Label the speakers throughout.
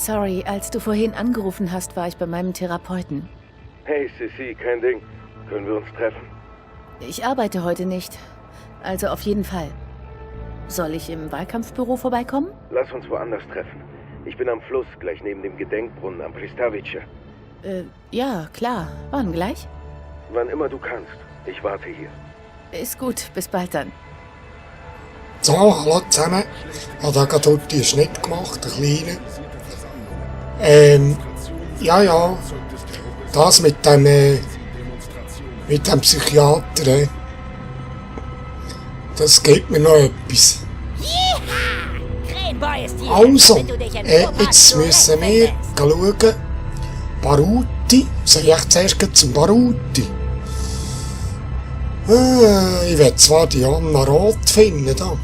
Speaker 1: Sorry, als du vorhin angerufen hast, war ich bei meinem Therapeuten.
Speaker 2: Hey, Sissi, kein Ding. Können wir uns treffen?
Speaker 1: Ich arbeite heute nicht. Also auf jeden Fall. Soll ich im Wahlkampfbüro vorbeikommen?
Speaker 2: Lass uns woanders treffen. Ich bin am Fluss, gleich neben dem Gedenkbrunnen am Pristavice.
Speaker 1: Ja, klar. Wann gleich?
Speaker 2: Wann immer du kannst. Ich warte hier.
Speaker 1: Ist gut, bis bald dann.
Speaker 3: So, hallo zusammen. Ich habe da gerade heute einen Schnitt gemacht, einen kleinen. Ja. Das mit dem Psychiater, das gibt mir noch etwas. Also, jetzt müssen wir schauen. Baruti. Soll ich zuerst zum Baruti? Ich will zwar die Anna Roth finden. Da.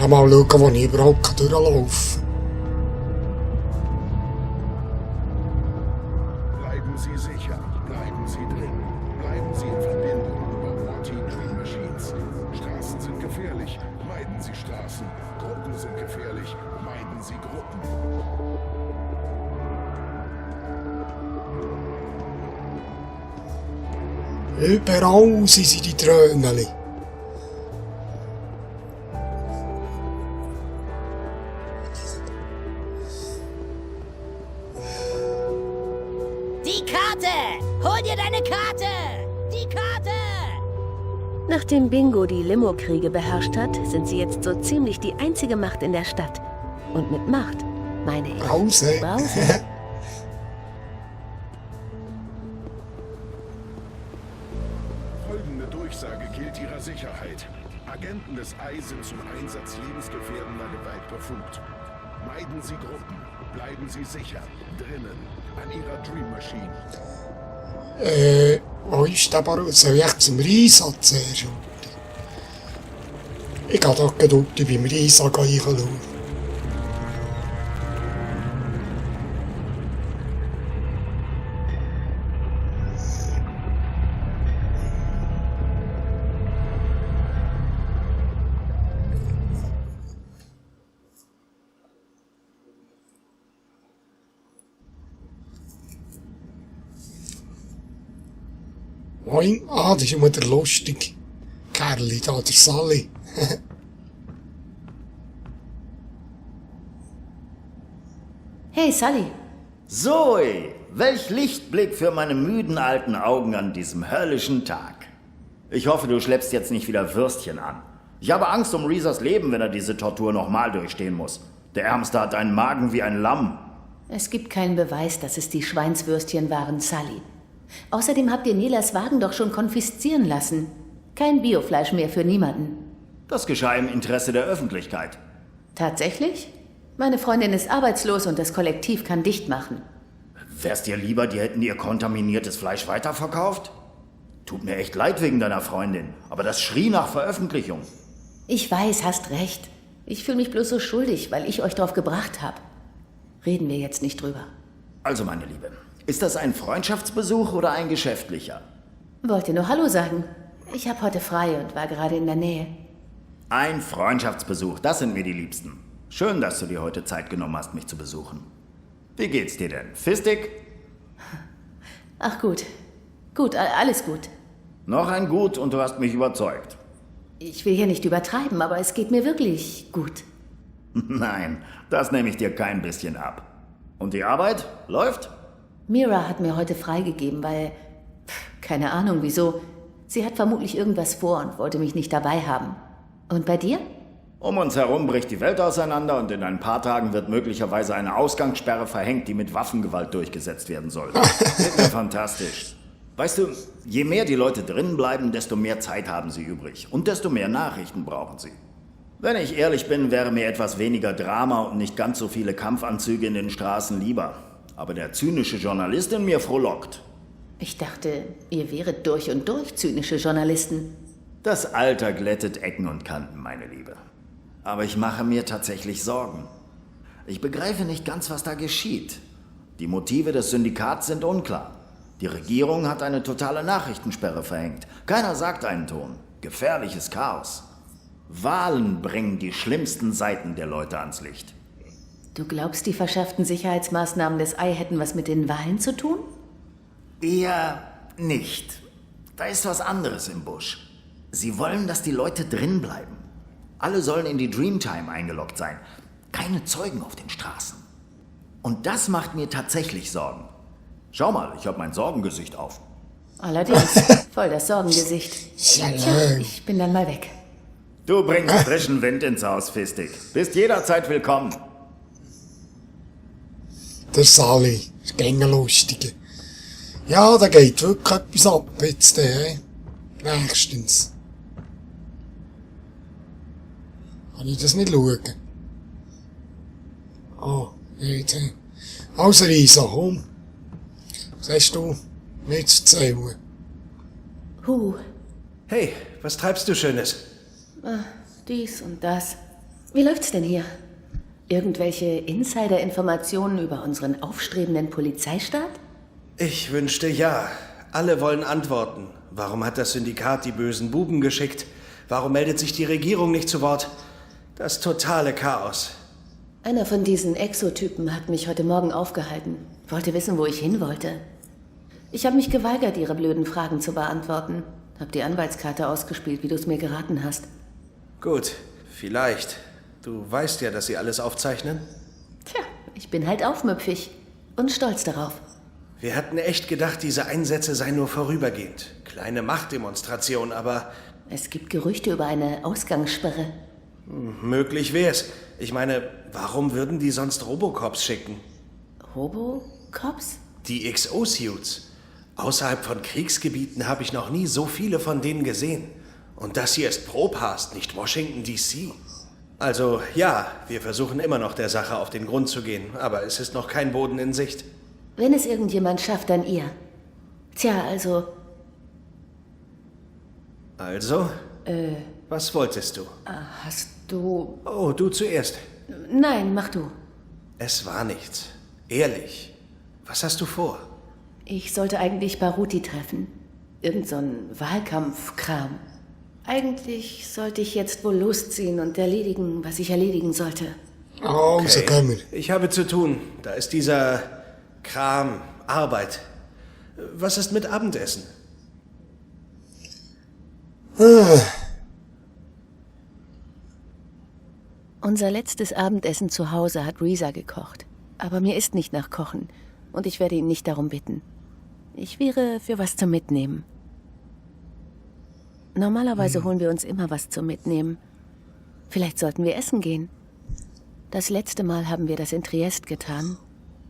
Speaker 3: Mal schauen, wo ich überhaupt durchlaufen kann.
Speaker 4: Bleiben Sie sicher, bleiben Sie drin, bleiben Sie in Verbindung über Morty Dream Machines. Straßen sind gefährlich, meiden Sie Straßen. Gruppen sind gefährlich, meiden Sie Gruppen.
Speaker 3: Überall sind sie, die Tröneli.
Speaker 5: Die Karte! Hol dir deine Karte! Die Karte!
Speaker 1: Nachdem Bingo die Limo-Kriege beherrscht hat, sind sie jetzt so ziemlich die einzige Macht in der Stadt. Und mit Macht meine ich
Speaker 3: Brause.
Speaker 1: Brause.
Speaker 4: Folgende Durchsage gilt Ihrer Sicherheit. Agenten des Ei sind zum Einsatz lebensgefährdender Gewalt befugt. Meiden Sie Gruppen. Bleiben Sie sicher. Drinnen. An Ihrer Dream Machine.
Speaker 3: Wo ist der Baron? Soll ich zum Einsatz zuerst? Ich gehe doch gerade beim Einsatz reinschauen. Moin. Das ist immer der lustige Kerli da, der Sally.
Speaker 1: Hey, Sully.
Speaker 6: Zoe, welch Lichtblick für meine müden alten Augen an diesem höllischen Tag. Ich hoffe, du schleppst jetzt nicht wieder Würstchen an. Ich habe Angst um Reezers Leben, wenn er diese Tortur nochmal durchstehen muss. Der Ärmste hat einen Magen wie ein Lamm.
Speaker 1: Es gibt keinen Beweis, dass es die Schweinswürstchen waren, Sully. Außerdem habt ihr Nelas Wagen doch schon konfiszieren lassen. Kein Biofleisch mehr für niemanden.
Speaker 6: Das geschah im Interesse der Öffentlichkeit.
Speaker 1: Tatsächlich? Meine Freundin ist arbeitslos und das Kollektiv kann dicht machen.
Speaker 6: Wär's dir lieber, die hätten ihr kontaminiertes Fleisch weiterverkauft? Tut mir echt leid wegen deiner Freundin, aber das schrie nach Veröffentlichung.
Speaker 1: Ich weiß, hast recht. Ich fühle mich bloß so schuldig, weil ich euch drauf gebracht habe. Reden wir jetzt nicht drüber.
Speaker 6: Also, meine Liebe, ist das ein Freundschaftsbesuch oder ein geschäftlicher?
Speaker 1: Wollte nur Hallo sagen. Ich habe heute frei und war gerade in der Nähe.
Speaker 6: Ein Freundschaftsbesuch, das sind mir die Liebsten. Schön, dass du dir heute Zeit genommen hast, mich zu besuchen. Wie geht's dir denn? Fistig?
Speaker 1: Ach gut. Gut, alles gut.
Speaker 6: Noch ein Gut und du hast mich überzeugt.
Speaker 1: Ich will hier nicht übertreiben, aber es geht mir wirklich gut.
Speaker 6: Nein, das nehme ich dir kein bisschen ab. Und die Arbeit? Läuft?
Speaker 1: Mira hat mir heute freigegeben, weil... keine Ahnung wieso. Sie hat vermutlich irgendwas vor und wollte mich nicht dabei haben. Und bei dir?
Speaker 6: Um uns herum bricht die Welt auseinander und in ein paar Tagen wird möglicherweise eine Ausgangssperre verhängt, die mit Waffengewalt durchgesetzt werden soll. Geht mir fantastisch. Weißt du, je mehr die Leute drinnen bleiben, desto mehr Zeit haben sie übrig und desto mehr Nachrichten brauchen sie. Wenn ich ehrlich bin, wäre mir etwas weniger Drama und nicht ganz so viele Kampfanzüge in den Straßen lieber. Aber der zynische Journalist in mir frohlockt.
Speaker 1: Ich dachte, ihr wäret durch und durch zynische Journalisten.
Speaker 6: Das Alter glättet Ecken und Kanten, meine Liebe. Aber ich mache mir tatsächlich Sorgen. Ich begreife nicht ganz, was da geschieht. Die Motive des Syndikats sind unklar. Die Regierung hat eine totale Nachrichtensperre verhängt. Keiner sagt einen Ton. Gefährliches Chaos. Wahlen bringen die schlimmsten Seiten der Leute ans Licht.
Speaker 1: Du glaubst, die verschärften Sicherheitsmaßnahmen des Ei hätten was mit den Wahlen zu tun?
Speaker 6: Eher nicht. Da ist was anderes im Busch. Sie wollen, dass die Leute drin bleiben. Alle sollen in die Dreamtime eingeloggt sein. Keine Zeugen auf den Straßen. Und das macht mir tatsächlich Sorgen. Schau mal, ich habe mein Sorgengesicht auf.
Speaker 1: Allerdings, voll das Sorgengesicht. Tja, ich bin dann mal weg.
Speaker 6: Du bringst frischen Wind ins Haus, Fistig. Bist jederzeit willkommen.
Speaker 3: Der Sally, das Gängelustige. Ja, da geht wirklich etwas ab jetzt, nächstens. Kann ich das nicht schauen? Ah, jetzt. Also, Risa, komm. Was hast du mir zu erzählen?
Speaker 7: Hey, was treibst du Schönes?
Speaker 1: Dies und das. Wie läuft's denn hier? Irgendwelche Insider-Informationen über unseren aufstrebenden Polizeistaat?
Speaker 7: Ich wünschte ja. Alle wollen Antworten. Warum hat das Syndikat die bösen Buben geschickt? Warum meldet sich die Regierung nicht zu Wort? Das totale Chaos.
Speaker 1: Einer von diesen Exotypen hat mich heute Morgen aufgehalten. Wollte wissen, wo ich hin wollte. Ich habe mich geweigert, ihre blöden Fragen zu beantworten. Hab die Anwaltskarte ausgespielt, wie du es mir geraten hast.
Speaker 7: Gut, vielleicht. Du weißt ja, dass sie alles aufzeichnen?
Speaker 1: Tja, ich bin halt aufmüpfig und stolz darauf.
Speaker 7: Wir hatten echt gedacht, diese Einsätze seien nur vorübergehend. Kleine Machtdemonstration, aber...
Speaker 1: Es gibt Gerüchte über eine Ausgangssperre.
Speaker 7: Möglich wär's. Ich meine, warum würden die sonst Robocops schicken?
Speaker 1: Robocops?
Speaker 7: Die XO-Suits. Außerhalb von Kriegsgebieten habe ich noch nie so viele von denen gesehen. Und das hier ist Propast, nicht Washington, D.C. Also, ja, wir versuchen immer noch der Sache auf den Grund zu gehen, aber es ist noch kein Boden in Sicht.
Speaker 1: Wenn es irgendjemand schafft, dann ihr. Tja, also...
Speaker 7: Also? Was wolltest du?
Speaker 1: Hast du...
Speaker 7: Oh, du zuerst.
Speaker 1: Nein, mach du.
Speaker 7: Es war nichts. Ehrlich. Was hast du vor?
Speaker 1: Ich sollte eigentlich Baruti treffen. Irgend so ein Wahlkampfkram. Eigentlich sollte ich jetzt wohl losziehen und erledigen, was ich erledigen sollte.
Speaker 3: Also, gehen wir.
Speaker 7: Ich habe zu tun. Da ist dieser Kram, Arbeit. Was ist mit Abendessen?
Speaker 1: Unser letztes Abendessen zu Hause hat Risa gekocht. Aber mir ist nicht nach Kochen. Und ich werde ihn nicht darum bitten. Ich wäre für was zum Mitnehmen. Normalerweise holen wir uns immer was zum Mitnehmen. Vielleicht sollten wir essen gehen. Das letzte Mal haben wir das in Triest getan.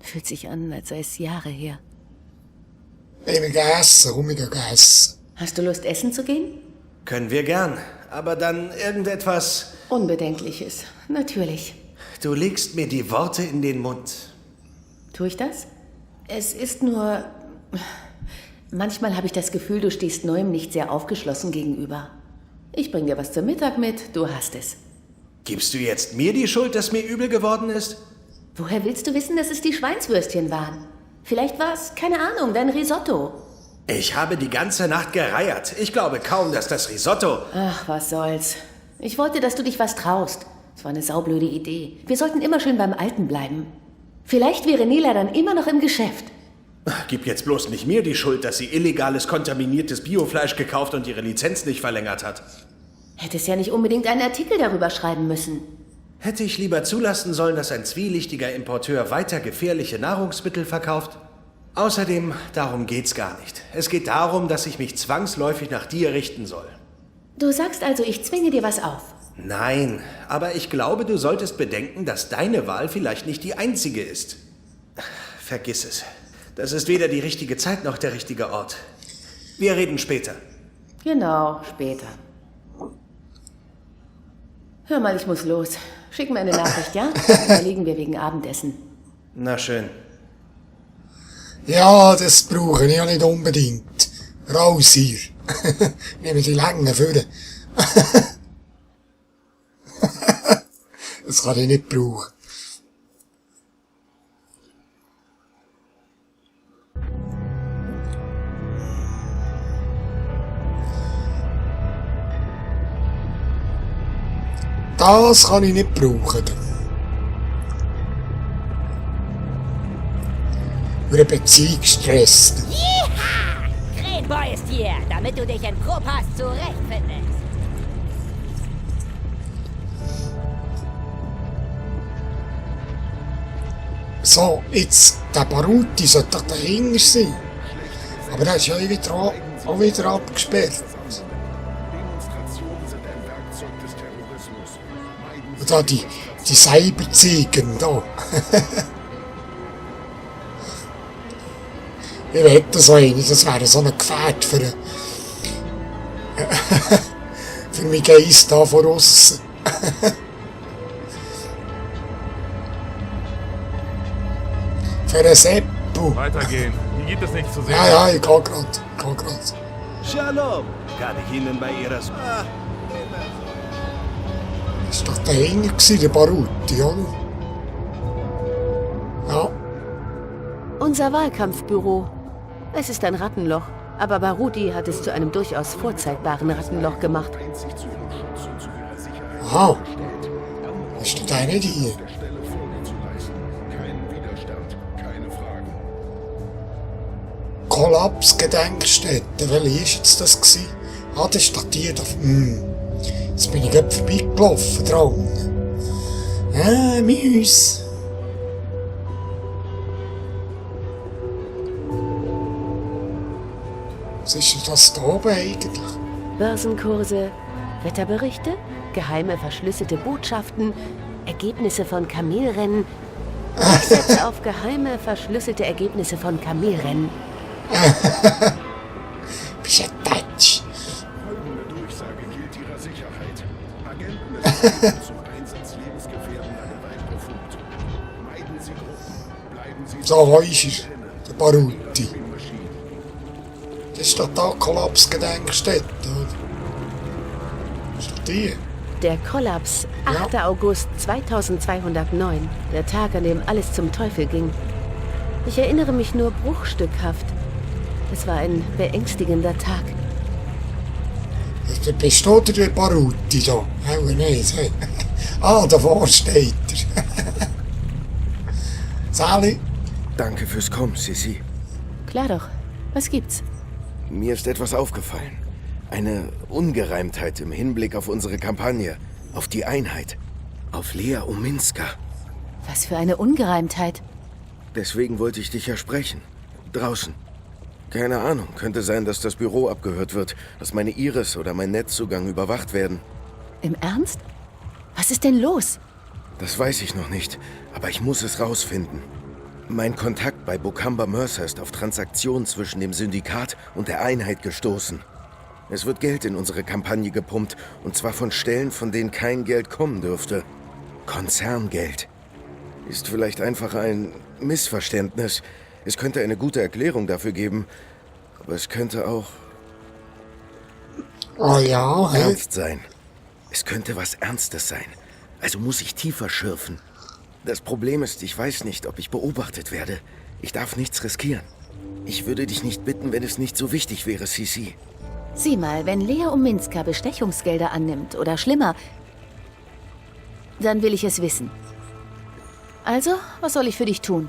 Speaker 1: Fühlt sich an, als sei es Jahre her.
Speaker 3: Ich will essen, komm, ich geh essen.
Speaker 1: Hast du Lust, essen zu gehen?
Speaker 7: Können wir gern. Aber dann irgendetwas...
Speaker 1: Unbedenkliches, natürlich.
Speaker 7: Du legst mir die Worte in den Mund.
Speaker 1: Tue ich das? Es ist nur... Manchmal habe ich das Gefühl, du stehst Neuem nicht sehr aufgeschlossen gegenüber. Ich bring dir was zum Mittag mit, du hast es.
Speaker 7: Gibst du jetzt mir die Schuld, dass mir übel geworden ist?
Speaker 1: Woher willst du wissen, dass es die Schweinswürstchen waren? Vielleicht war es, keine Ahnung, dein Risotto.
Speaker 7: Ich habe die ganze Nacht gereiert. Ich glaube kaum, dass das Risotto...
Speaker 1: Ach, was soll's. Ich wollte, dass du dich was traust. Es war eine saublöde Idee. Wir sollten immer schön beim Alten bleiben. Vielleicht wäre Nela dann immer noch im Geschäft.
Speaker 7: Gib jetzt bloß nicht mir die Schuld, dass sie illegales, kontaminiertes Biofleisch gekauft und ihre Lizenz nicht verlängert hat.
Speaker 1: Hättest ja nicht unbedingt einen Artikel darüber schreiben müssen.
Speaker 7: Hätte ich lieber zulassen sollen, dass ein zwielichtiger Importeur weiter gefährliche Nahrungsmittel verkauft? Außerdem, darum geht's gar nicht. Es geht darum, dass ich mich zwangsläufig nach dir richten soll.
Speaker 1: Du sagst also, ich zwinge dir was auf.
Speaker 7: Nein, aber ich glaube, du solltest bedenken, dass deine Wahl vielleicht nicht die einzige ist. Vergiss es. Das ist weder die richtige Zeit noch der richtige Ort. Wir reden später.
Speaker 1: Genau, später. Hör mal, ich muss los. Schick mir eine Nachricht, ja? Dann liegen wir wegen Abendessen.
Speaker 7: Na schön.
Speaker 3: Ja, das brauche ich ja nicht unbedingt. Raus hier. Nehmen die Längen führen. Das kann ich nicht brauchen. Das kann ich nicht brauchen. über eine Beziehung stresst.
Speaker 5: Yeeha! Krähenboy ist hier, damit du dich in Kropas zurechtfindest.
Speaker 3: So, jetzt, der Baruti sollte doch dahinter sein. Aber der ist ja auch wieder abgesperrt.
Speaker 4: Demonstrationen sind ein Werkzeug des Terrorismus. Meiden
Speaker 3: Und da die Cyberziegen da. Ich wette so eine, das wäre so ein Gefährt für für mich Geist da von aussen. Für einen Seppo.
Speaker 8: Weitergehen. Hier gibt es nichts zu sehen.
Speaker 3: Ja, ich geh grad.
Speaker 9: Shalom. Kann ich Ihnen bei Ihrer...
Speaker 3: Das war doch dahinter gewesen, der Baruti, oder? Ja.
Speaker 1: Unser Wahlkampfbüro. Es ist ein Rattenloch, aber Baruti hat es zu einem durchaus vorzeigbaren Rattenloch gemacht.
Speaker 4: einzig zu ihrem Schutz und zu ihrer Sicherheit
Speaker 3: Aha.
Speaker 4: gestellt.
Speaker 3: Ist der nicht hier?
Speaker 4: Der Stelle Folge zu leisten. Kein Widerstand, keine Fragen.
Speaker 3: Kollaps-Gedenkstätte. Welche ist jetzt das gewesen? Ah, das ist doch die da. Jetzt bin ich gerade vorbeigelaufen dran. Ah, Müs. Was ist denn das da oben eigentlich?
Speaker 1: Börsenkurse, Wetterberichte, geheime verschlüsselte Botschaften, Ergebnisse von Kamelrennen. Ich setze auf geheime verschlüsselte Ergebnisse von Kamelrennen.
Speaker 3: Bist ein Deutsch.
Speaker 4: Folgende Durchsage gilt ihrer Sicherheit. Agenten des Einsatzes zum Einsatz lebensgefährdender Gewalt befugt. Meiden Sie Gruppen. Bleiben Sie
Speaker 3: So, wo ist er? Der Baruti.
Speaker 4: Maschinen.
Speaker 3: Das ist doch da Kollaps-Gedenkstätte, oder? Das ist doch die.
Speaker 1: Der Kollaps, 8. August 2209, der Tag, an dem alles zum Teufel ging. Ich erinnere mich nur bruchstückhaft. Es war ein beängstigender Tag.
Speaker 3: Bist du der Baruti da? Oh nein, ah, davor steht er. Sally?
Speaker 10: Danke fürs Kommen, Sissi.
Speaker 1: Klar doch. Was gibt's?
Speaker 10: Mir ist etwas aufgefallen. Eine Ungereimtheit im Hinblick auf unsere Kampagne, auf die Einheit, auf Lea Ominska.
Speaker 1: Was für eine Ungereimtheit.
Speaker 10: Deswegen wollte ich dich ja sprechen. Draußen. Keine Ahnung, könnte sein, dass das Büro abgehört wird, dass meine Iris oder mein Netzzugang überwacht werden.
Speaker 1: Im Ernst? Was ist denn los?
Speaker 10: Das weiß ich noch nicht, aber ich muss es rausfinden. Mein Kontakt bei Bokamba Mercer ist auf Transaktionen zwischen dem Syndikat und der Einheit gestoßen. Es wird Geld in unsere Kampagne gepumpt, und zwar von Stellen, von denen kein Geld kommen dürfte. Konzerngeld. Ist vielleicht einfach ein Missverständnis. Es könnte eine gute Erklärung dafür geben, aber es könnte auch
Speaker 3: Oh ja, hä?
Speaker 10: ernst sein. Es könnte was Ernstes sein. Also muss ich tiefer schürfen. Das Problem ist, ich weiß nicht, ob ich beobachtet werde. Ich darf nichts riskieren. Ich würde dich nicht bitten, wenn es nicht so wichtig wäre, Sisi.
Speaker 1: Sieh mal, wenn Lea Ominska Bestechungsgelder annimmt oder schlimmer, dann will ich es wissen. Also, was soll ich für dich tun?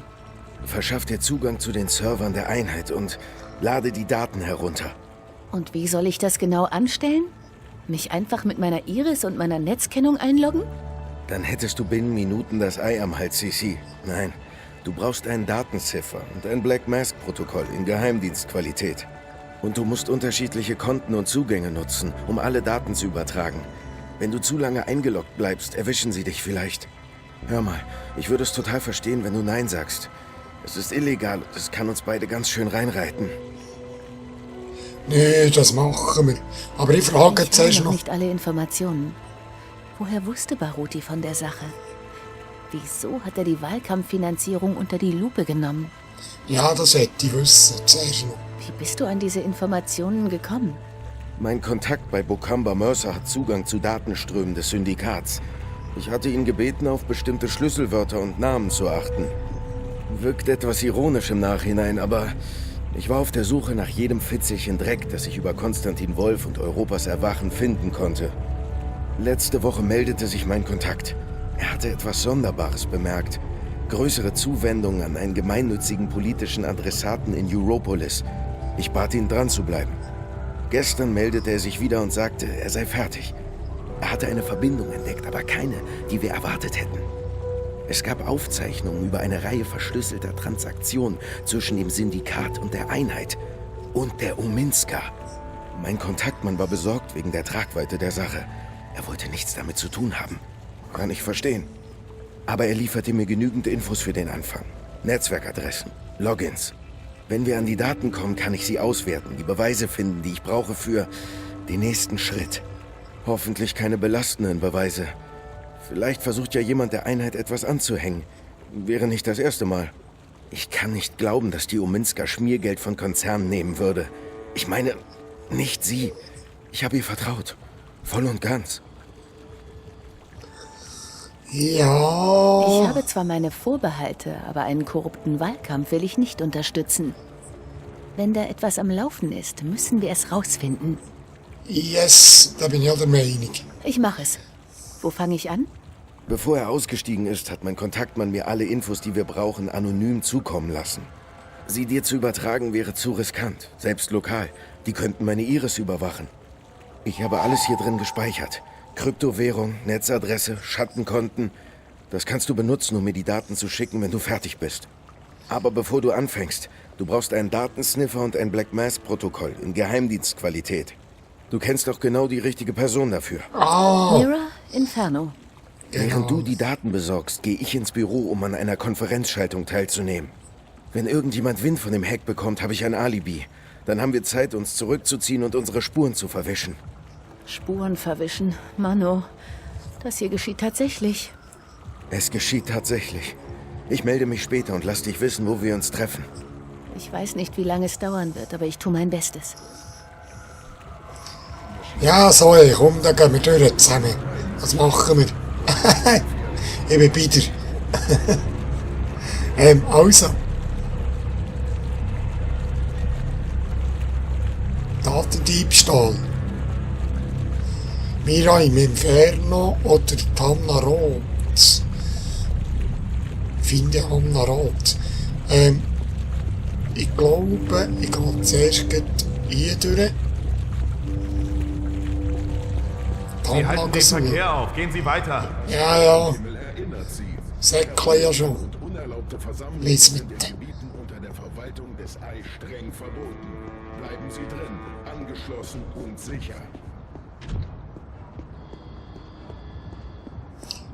Speaker 10: Verschaff dir Zugang zu den Servern der Einheit und lade die Daten herunter.
Speaker 1: Und wie soll ich das genau anstellen? Mich einfach mit meiner Iris und meiner Netzkennung einloggen?
Speaker 10: Dann hättest du binnen Minuten das Ei am Hals, Sisi. Nein, du brauchst einen Datenziffer und ein Black Mask-Protokoll in Geheimdienstqualität. Und du musst unterschiedliche Konten und Zugänge nutzen, um alle Daten zu übertragen. Wenn du zu lange eingeloggt bleibst, erwischen sie dich vielleicht. Hör mal, ich würde es total verstehen, wenn du Nein sagst. Es ist illegal und es kann uns beide ganz schön reinreiten.
Speaker 3: Nee, das machen wir. Aber ich frage
Speaker 1: Ich
Speaker 3: zuerst
Speaker 1: habe noch
Speaker 3: noch.
Speaker 1: nicht alle Informationen. Woher wusste Baruti von der Sache? Wieso hat er die Wahlkampffinanzierung unter die Lupe genommen?
Speaker 3: Ja, das hätte ich wissen. Zuerst noch.
Speaker 1: Wie bist du an diese Informationen gekommen?
Speaker 10: Mein Kontakt bei Bokamba Mercer hat Zugang zu Datenströmen des Syndikats. Ich hatte ihn gebeten, auf bestimmte Schlüsselwörter und Namen zu achten. Wirkt etwas ironisch im Nachhinein, aber ich war auf der Suche nach jedem Fitzelchen Dreck, das ich über Konstantin Wolf und Europas Erwachen finden konnte. Letzte Woche meldete sich mein Kontakt. Er hatte etwas Sonderbares bemerkt. Größere Zuwendung an einen gemeinnützigen politischen Adressaten in Europolis. Ich bat ihn, dran zu bleiben. Gestern meldete er sich wieder und sagte, er sei fertig. Er hatte eine Verbindung entdeckt, aber keine, die wir erwartet hätten. Es gab Aufzeichnungen über eine Reihe verschlüsselter Transaktionen zwischen dem Syndikat und der Einheit und der Ominska. Mein Kontaktmann war besorgt wegen der Tragweite der Sache. Er wollte nichts damit zu tun haben. Kann ich verstehen. Aber er lieferte mir genügend Infos für den Anfang. Netzwerkadressen, Logins. Wenn wir an die Daten kommen, kann ich sie auswerten, die Beweise finden, die ich brauche für den nächsten Schritt. Hoffentlich keine belastenden Beweise. Vielleicht versucht ja jemand der Einheit etwas anzuhängen. Wäre nicht das erste Mal. Ich kann nicht glauben, dass die Ominska Schmiergeld von Konzernen nehmen würde. Ich meine, nicht sie. Ich habe ihr vertraut. Voll und ganz.
Speaker 3: Ja.
Speaker 1: Ich habe zwar meine Vorbehalte, aber einen korrupten Wahlkampf will ich nicht unterstützen. Wenn da etwas am Laufen ist, müssen wir es rausfinden.
Speaker 3: Yes, da bin ich auch der Meinung.
Speaker 1: Ich mache es. Wo fange ich an?
Speaker 10: Bevor er ausgestiegen ist, hat mein Kontaktmann mir alle Infos, die wir brauchen, anonym zukommen lassen. Sie dir zu übertragen wäre zu riskant, selbst lokal. Die könnten meine Iris überwachen. Ich habe alles hier drin gespeichert. Kryptowährung, Netzadresse, Schattenkonten. Das kannst du benutzen, um mir die Daten zu schicken, wenn du fertig bist. Aber bevor du anfängst, du brauchst einen Datensniffer und ein Black Mass-Protokoll in Geheimdienstqualität. Du kennst doch genau die richtige Person dafür.
Speaker 1: Mira Inferno.
Speaker 10: Während du die Daten besorgst, gehe ich ins Büro, um an einer Konferenzschaltung teilzunehmen. Wenn irgendjemand Wind von dem Hack bekommt, habe ich ein Alibi. Dann haben wir Zeit, uns zurückzuziehen und unsere Spuren zu verwischen.
Speaker 1: Spuren verwischen. Mano, das hier geschieht tatsächlich.
Speaker 10: Es geschieht tatsächlich. Ich melde mich später und lass dich wissen, wo wir uns treffen.
Speaker 1: Ich weiß nicht, wie lange es dauern wird, aber ich tue mein Bestes.
Speaker 3: Ja, so, komm, dann gehen wir durch zusammen. Was machen wir? Ich bin wieder. Also. Datendiebstahl. Mira im Inferno oder Tamna Roth. Finde Tamna Roth. Ich glaube, ich gehe zuerst hier durch.
Speaker 8: Sie halten den Verkehr auf. Gehen Sie weiter.
Speaker 3: Ja. Säckle ja schon. Lies mit.
Speaker 4: Unter der Verwaltung des Ei streng verboten. Bleiben Sie drin, angeschlossen und sicher.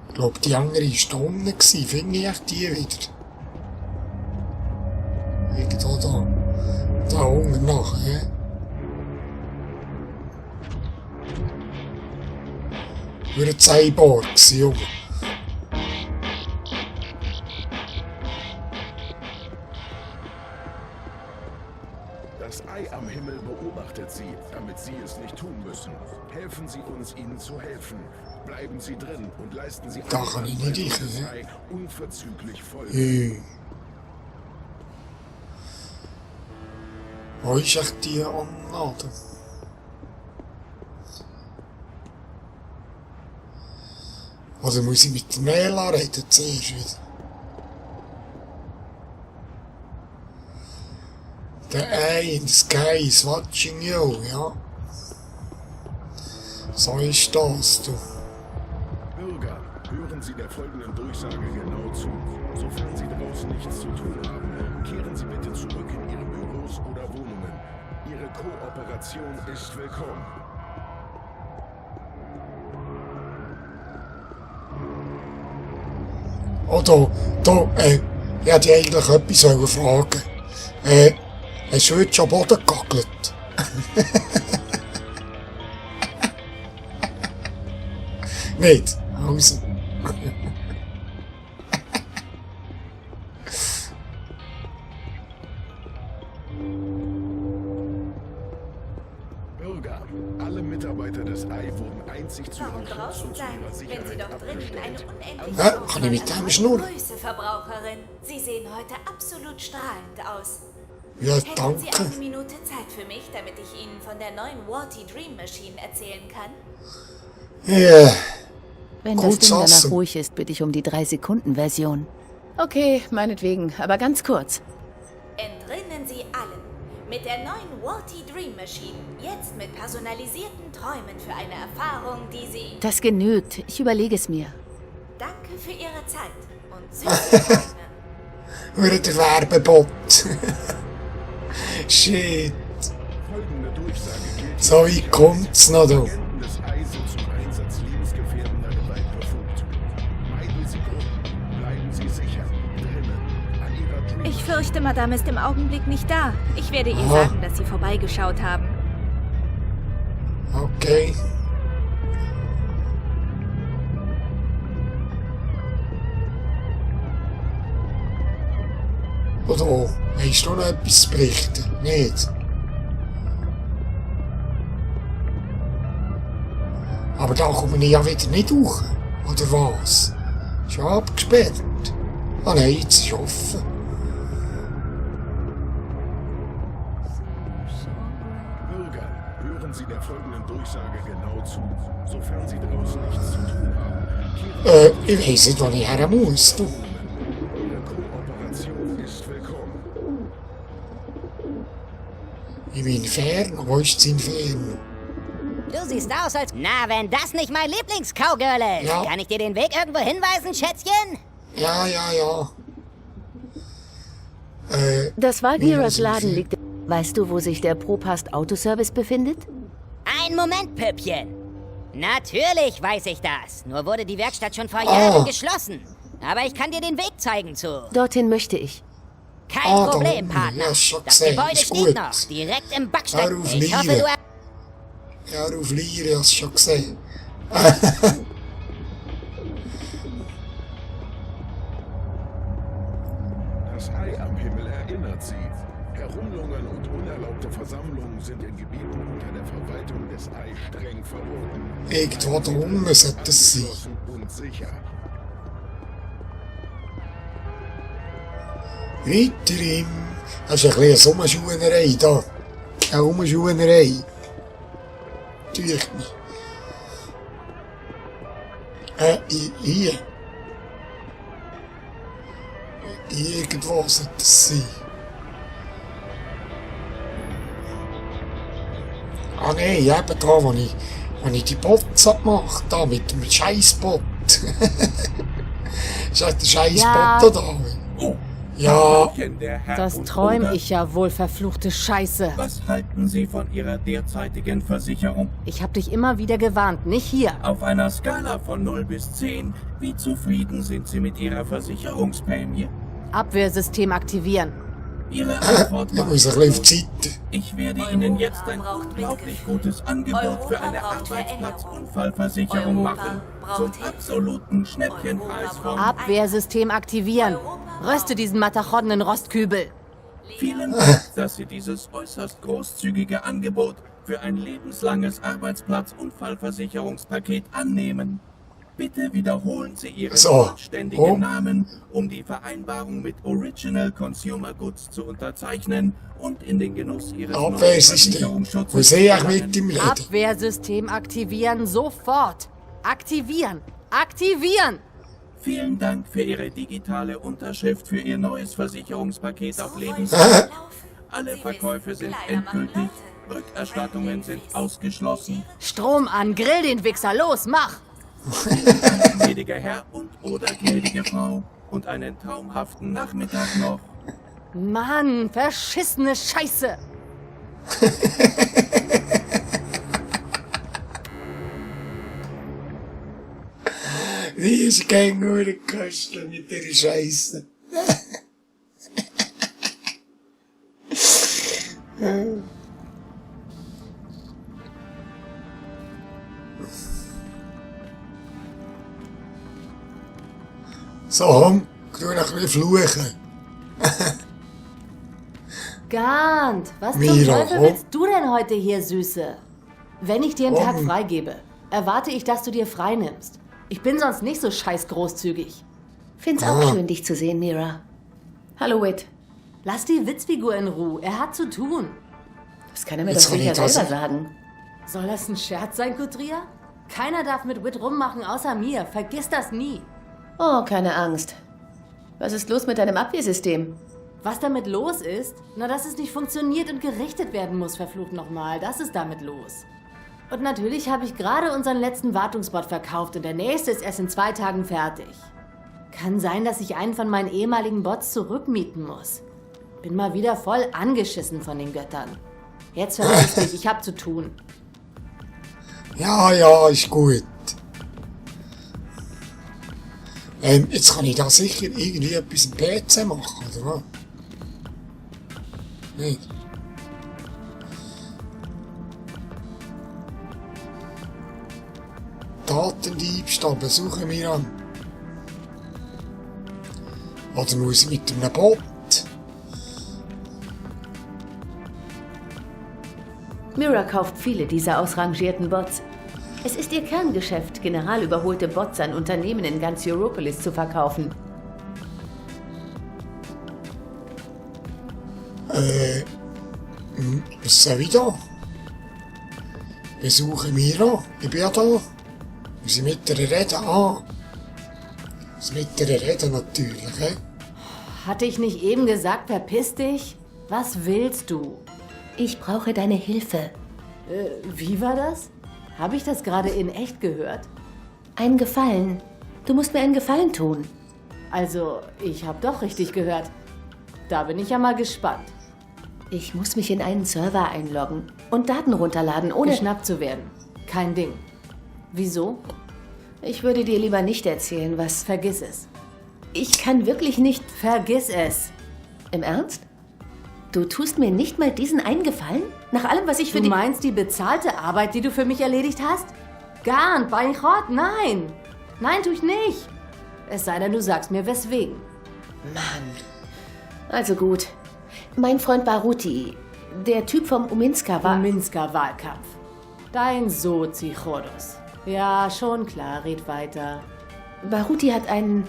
Speaker 3: Ich glaube, die andere war da unten. Finde ich echt die wieder? Irgendwo da. Da unten nachher. Nur ein Cyborg, Junge.
Speaker 4: Das Ei am Himmel beobachtet Sie, damit Sie es nicht tun müssen. Helfen Sie uns, Ihnen zu helfen. Bleiben Sie drin und leisten Sie
Speaker 3: Da kann ich nicht rein,
Speaker 4: das Ei unverzüglich Folge.
Speaker 3: Wo ist echt die Anlage? Oder muss ich mit Mela reden zuerst wieder? The eye in the sky is watching you, ja. So ist das, du.
Speaker 4: Bürger, hören Sie der folgenden Durchsage genau zu. Sofern Sie draußen nichts zu tun haben, kehren Sie bitte zurück in Ihre Büros oder Wohnungen. Ihre Kooperation ist willkommen.
Speaker 3: Oh, ich hätte eigentlich etwas fragen. Hast du heute schon Boden gegackelt? Nicht? Also.
Speaker 4: Bürger, alle Mitarbeiter des Ei wurden einzig zu
Speaker 11: Warum
Speaker 4: ihrem Schutz
Speaker 11: draußen
Speaker 4: und zu
Speaker 11: sein,
Speaker 4: ihrer
Speaker 11: wenn Sie
Speaker 4: Sicherheit
Speaker 11: doch drinnen eine
Speaker 4: abgestellt.
Speaker 11: unendliche
Speaker 3: Kann ich mit dem schnurren?
Speaker 11: Grüße, Verbraucherin. Sie sehen heute absolut strahlend aus.
Speaker 3: Ja,
Speaker 11: Hätten Sie
Speaker 3: danke.
Speaker 11: eine Minute Zeit für mich, damit ich Ihnen von der neuen Warty Dream Machine erzählen kann?
Speaker 3: Ja.
Speaker 1: Wenn das
Speaker 3: Gut
Speaker 1: Ding danach
Speaker 3: saßen.
Speaker 1: ruhig ist, bitte ich um die 3-Sekunden-Version. Okay, meinetwegen, aber ganz kurz.
Speaker 11: Entrinnen Sie allen. Mit der neuen Warty Dream Machine. Jetzt mit personalisierten Träumen für eine Erfahrung, die Sie...
Speaker 1: Das genügt. Ich überlege es mir.
Speaker 11: Danke für Ihre Zeit und süße Träume.
Speaker 3: Wieder der Werbebot. Shit.
Speaker 4: Folgende Durchsage gilt.
Speaker 3: So weit kommt's noch, du.
Speaker 4: Agenten des Eisen zum Einsatz lebensgefährdender Gewalt befugt. Meiden Sie Gruppen. Bleiben Sie sicher. Drinnen. An Ihrer Dream.
Speaker 12: Ich fürchte, Madame ist im Augenblick nicht da. Ich werde ihr
Speaker 3: Aha.
Speaker 12: sagen, dass Sie vorbeigeschaut haben.
Speaker 3: Okay. Oder hast du noch etwas zu berichten? Nicht? Aber da komme ich ja wieder nicht hoch. Oder was? Ist ja abgesperrt. Ah nein, jetzt ist es offen.
Speaker 4: Bürger, hören Sie der folgenden Durchsage genau zu. Sofern Sie draußen nichts zu tun haben.
Speaker 3: Ich weiss nicht, wo ich her muss. Du.
Speaker 4: Ihre Kooperation ist willkommen.
Speaker 3: Im Inferno? Wo ist das Inferno?
Speaker 5: Du siehst aus als... Na, wenn das nicht mein Lieblings-Cowgirl ist.
Speaker 3: Ja.
Speaker 5: Kann ich dir den Weg irgendwo hinweisen, Schätzchen?
Speaker 3: Ja.
Speaker 1: Das Waldmiras
Speaker 3: Nee,
Speaker 1: Laden liegt... Weißt du, wo sich der Propast Autoservice befindet?
Speaker 5: Ein Moment, Püppchen. Natürlich weiß ich das. Nur wurde die Werkstatt schon vor Jahren geschlossen. Aber ich kann dir den Weg zeigen zu.
Speaker 1: Dorthin möchte ich.
Speaker 5: Kein
Speaker 3: da
Speaker 5: Problem,
Speaker 3: unten.
Speaker 5: Partner.
Speaker 3: Ja, schon
Speaker 5: Das
Speaker 3: gesehen.
Speaker 5: Gebäude
Speaker 3: Ist
Speaker 5: steht
Speaker 3: gut.
Speaker 5: noch. Direkt im
Speaker 3: Hör
Speaker 5: Backstein.
Speaker 3: auf,
Speaker 5: Ich hoffe,
Speaker 3: Liebe.
Speaker 5: du...
Speaker 3: Ja, auf Lieren, ich hab's schon gesehen.
Speaker 4: Das Ei am Himmel erinnert Sie. Herumlungern und unerlaubte Versammlungen sind in Gebieten unter der Verwaltung des Ei streng verboten.
Speaker 3: Irgendwo da unten sollte es sein.
Speaker 4: Geschlossen und sicher.
Speaker 3: Weiter im... Das ist ein bisschen eine Umschuhenerei da. Eine Umschuhenerei. Tue ich mich. Hier. Irgendwo sollte es sein. Ah nein, eben da, wo ich die Bots gemacht habe, da mit dem Scheissbot. Ist das der Scheissbot da? Ja.
Speaker 13: Das träum ich ja wohl, verfluchte Scheiße.
Speaker 14: Was halten Sie von Ihrer derzeitigen Versicherung?
Speaker 13: Ich hab dich immer wieder gewarnt, nicht hier.
Speaker 14: Auf einer Skala von 0 bis 10, wie zufrieden sind Sie mit Ihrer Versicherungsprämie?
Speaker 13: Abwehrsystem aktivieren.
Speaker 14: Ihre Antwort
Speaker 3: Ich muss ein bisschen auf die Seite.
Speaker 14: Ich werde Ihnen jetzt ein unglaublich gutes Angebot für eine Arbeitsplatzunfallversicherung machen. Zum absoluten Schnäppchenpreis von...
Speaker 13: Abwehrsystem aktivieren. Röste diesen matachodenen Rostkübel.
Speaker 14: Vielen Dank, dass Sie dieses äußerst großzügige Angebot für ein lebenslanges Arbeitsplatz-Unfallversicherungspaket annehmen. Bitte wiederholen Sie Ihren vollständigen Namen, um die Vereinbarung mit Original Consumer Goods zu unterzeichnen und in den Genuss Ihres neuen Versicherungsschutzes
Speaker 3: Wo sehe ich mit dem Reden?
Speaker 13: Abwehrsystem aktivieren, sofort. Aktivieren. Aktivieren.
Speaker 14: Vielen Dank für Ihre digitale Unterschrift für Ihr neues Versicherungspaket auf Lebenszeit. Alle Verkäufe sind endgültig. Rückerstattungen sind ausgeschlossen.
Speaker 13: Strom an, grill den Wichser, los, mach!
Speaker 14: Gnädiger Herr und oder gnädige Frau und einen traumhaften Nachmittag noch.
Speaker 13: Mann, verschissene Scheiße!
Speaker 3: Wie ist kein guter Köstler mit der Scheiße? So, ich tu noch ein bisschen fluchen.
Speaker 1: Gant, was zum
Speaker 3: Mira,
Speaker 1: Teufel willst du denn heute hier, Süße? Wenn ich dir einen Tag freigebe, erwarte ich, dass du dir frei nimmst. Ich bin sonst nicht so scheiß großzügig. Find's auch schön, dich zu sehen, Mira. Hallo, Whit.
Speaker 13: Lass die Witzfigur in Ruhe, er hat zu tun.
Speaker 1: Das kann er mir doch sicher selber sagen.
Speaker 13: Soll das ein Scherz sein, Kutria? Keiner darf mit Whit rummachen außer mir, vergiss das nie.
Speaker 1: Oh, keine Angst. Was ist los mit deinem Abwehrsystem?
Speaker 13: Was damit los ist? Na, dass es nicht funktioniert und gerichtet werden muss, verflucht nochmal. Das ist damit los. Und natürlich habe ich gerade unseren letzten Wartungsbot verkauft und der nächste ist erst in 2 Tagen fertig. Kann sein, dass ich einen von meinen ehemaligen Bots zurückmieten muss. Bin mal wieder voll angeschissen von den Göttern. Jetzt verpiss dich, ich hab zu tun.
Speaker 3: Ja, ist gut. Jetzt kann ich da sicher irgendwie etwas im PC machen, oder was? Nein. Datendiebstahl besuchen wir an. Oder muss ich mit einem Bot?
Speaker 1: Mira kauft viele dieser ausrangierten Bots. Es ist ihr Kerngeschäft, generalüberholte Bots an Unternehmen in ganz Europolis zu verkaufen.
Speaker 3: Was soll ich da? Besuche Mira, ich bin ja da. Muss ich mit ihr reden? Muss mit ihr reden natürlich,
Speaker 13: Hatte ich nicht eben gesagt, verpiss dich? Was willst du?
Speaker 1: Ich brauche deine Hilfe.
Speaker 13: Wie war das? Habe ich das gerade in echt gehört?
Speaker 1: Einen Gefallen. Du musst mir einen Gefallen tun.
Speaker 13: Also, ich habe doch richtig gehört. Da bin ich ja mal gespannt.
Speaker 1: Ich muss mich in einen Server einloggen und Daten runterladen, ohne
Speaker 13: geschnappt zu werden. Kein Ding. Wieso?
Speaker 1: Ich würde dir lieber nicht erzählen, was...
Speaker 13: Vergiss es.
Speaker 1: Ich kann wirklich nicht...
Speaker 13: Vergiss es.
Speaker 1: Im Ernst? Du tust mir nicht mal diesen einen Gefallen? Nach allem, was ich für
Speaker 13: Du meinst die bezahlte Arbeit, die du für mich erledigt hast? Garn, Beinchot, nein. Nein, tu ich nicht. Es sei denn, du sagst mir weswegen.
Speaker 1: Mann. Also gut. Mein Freund Baruti, der Typ vom
Speaker 13: Uminska-Wahlkampf. Dein Sozi-Chodos. Ja, schon klar, red weiter.
Speaker 1: Baruti hat einen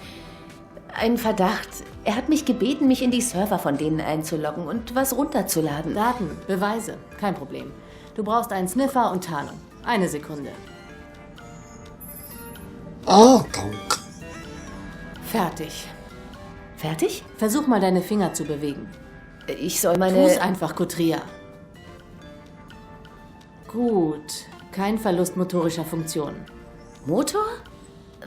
Speaker 1: Verdacht. Er hat mich gebeten, mich in die Server von denen einzuloggen und was runterzuladen.
Speaker 13: Daten, Beweise, kein Problem. Du brauchst einen Sniffer und Tarnung. 1 Sekunde.
Speaker 3: Danke.
Speaker 13: Fertig.
Speaker 1: Fertig?
Speaker 13: Versuch mal, deine Finger zu bewegen.
Speaker 1: Ich soll meine...
Speaker 13: Tu's einfach, Kutria. Gut. Kein Verlust motorischer Funktionen.
Speaker 1: Motor?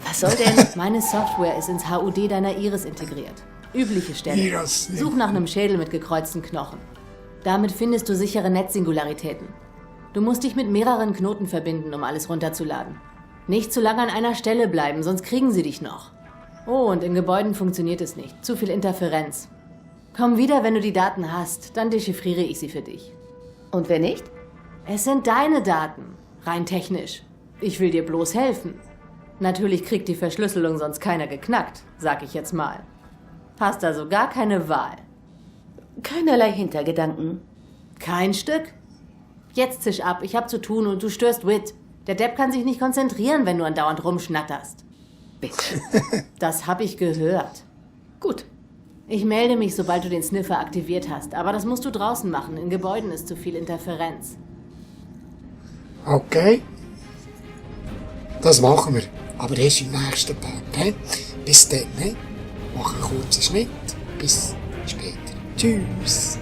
Speaker 1: Was soll denn?
Speaker 13: Meine Software ist ins HUD deiner Iris integriert. Übliche Stelle. Such nach einem Schädel mit gekreuzten Knochen. Damit findest du sichere Netzsingularitäten. Du musst dich mit mehreren Knoten verbinden, um alles runterzuladen. Nicht zu lange an einer Stelle bleiben, sonst kriegen sie dich noch. Oh, und in Gebäuden funktioniert es nicht. Zu viel Interferenz. Komm wieder, wenn du die Daten hast. Dann dechiffriere ich sie für dich.
Speaker 1: Und wenn nicht?
Speaker 13: Es sind deine Daten. Rein technisch. Ich will dir bloß helfen. Natürlich kriegt die Verschlüsselung sonst keiner geknackt, sag ich jetzt mal. Hast also gar keine Wahl.
Speaker 1: Keinerlei Hintergedanken.
Speaker 13: Kein Stück? Jetzt zisch ab, ich hab zu tun und du störst Wit. Der Depp kann sich nicht konzentrieren, wenn du andauernd rumschnatterst.
Speaker 1: Bitte.
Speaker 13: Das hab ich gehört.
Speaker 1: Gut.
Speaker 13: Ich melde mich, sobald du den Sniffer aktiviert hast. Aber das musst du draußen machen. In Gebäuden ist zu viel Interferenz.
Speaker 3: Okay. Das machen wir. Aber erst im nächsten Part. He? Bis dann. He? Mach einen kurzen Schnitt. Bis später. Tschüss.